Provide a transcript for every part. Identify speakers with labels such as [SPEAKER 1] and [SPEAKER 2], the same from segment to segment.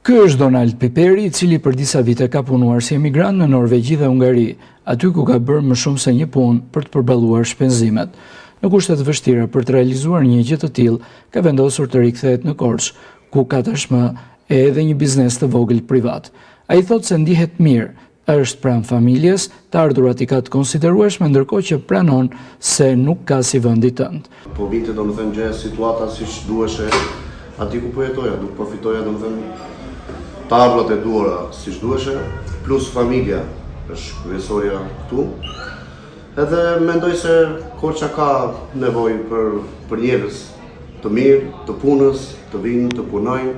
[SPEAKER 1] Ky është Donald Piperi, i cili për disa vite ka punuar si emigrant në Norvegji dhe Hungari, aty ku ka bërë më shumë se një punë për të përballuar shpenzimet. Në kushte të vështira për të realizuar një gjë të tillë, ka vendosur të rikthehet në Korçë, ku ka tashmë edhe një biznes të vogël privat. Ai thotë se ndihet mirë, është pranë familjes, të ardhurat i ka të konsiderueshme ndërkohë që pranon se nuk ka si vendi tënd.
[SPEAKER 2] Po vinte domethënë gjëja situata siç duheshe aty ku po jetoja, nuk po fitoja domethënë të ardhurat e duhura siç duheshe, plus familja është kryesorja këtu. Edhe mendoj se Korça ka nevojë për për njerëz të mirë, të punës, të vinë, të punojnë.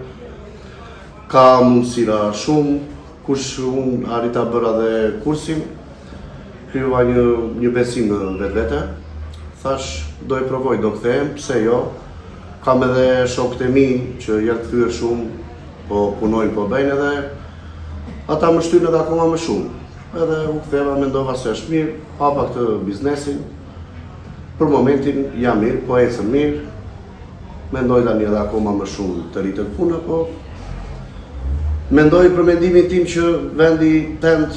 [SPEAKER 2] Ka mundësira shumë, Kush unë arrita bëra dhe kursin, krijova një, një besim në vetvete, thash do e provoj, do kthehem, pse jo, kam edhe shokët e mi që janë kthyer shumë, po punojnë, po bëjnë edhe, ata më shtynë edhe akoma më shumë. Edhe u ktheva, mendova se është mirë, hapa këtë biznesin, për momentin jam mirë, po ecën mirë, Mendoj tani edhe akoma më shumë të rritet puna, po mendoj për mendimin tim që vendi tënd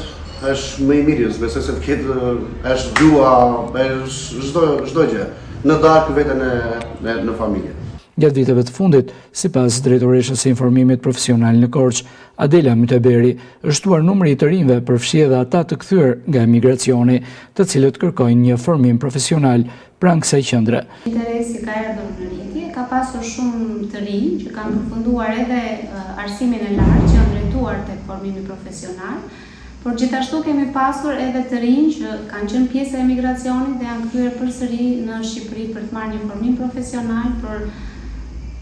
[SPEAKER 2] është më i miri, s'besoj se të ketë është gjuha, është çdo çdo gjë. Në darkë veten e, në, në familje.
[SPEAKER 1] Gjatë viteve të fundit, sipas drejtoreshës së informimit profesional në Korçë, Adela Myteberi, është shtuar numri i të rinjve, përfshi edhe ata të kthyer nga emigracioni, të cilët kërkojnë një formim profesional pranë kësaj
[SPEAKER 3] qendre. Interesi ka erdhur në rritje, ka pasur shumë të rinj që kanë përfunduar edhe arsimin e lartë që janë drejtuar tek formimi profesional, por gjithashtu kemi pasur edhe të rinj që kanë qenë pjesë e emigracionit dhe janë kthyer përsëri në Shqipëri për të marrë një formim profesional për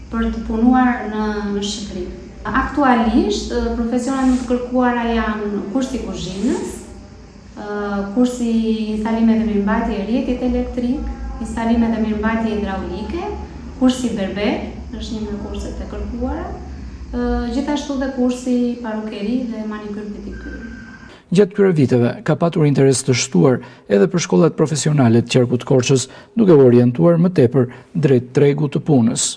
[SPEAKER 3] për të punuar në në Shqipëri. Aktualisht, profesionet më të kërkuara janë kursi i kuzhinës, Kursi instalime dhe mirëmbajtje e rrjetit elektrik, instalime dhe mirëmbajtje hidraulike, kursi berber, është një nga kurset e kërkuara, gjithashtu dhe kursi parukeri dhe manikyr pedikyr.
[SPEAKER 1] Gjatë këtyre viteve, ka patur interes të shtuar edhe për shkollat profesionale të qarkut të Korçës, duke u orientuar më tepër drejt tregut të punës.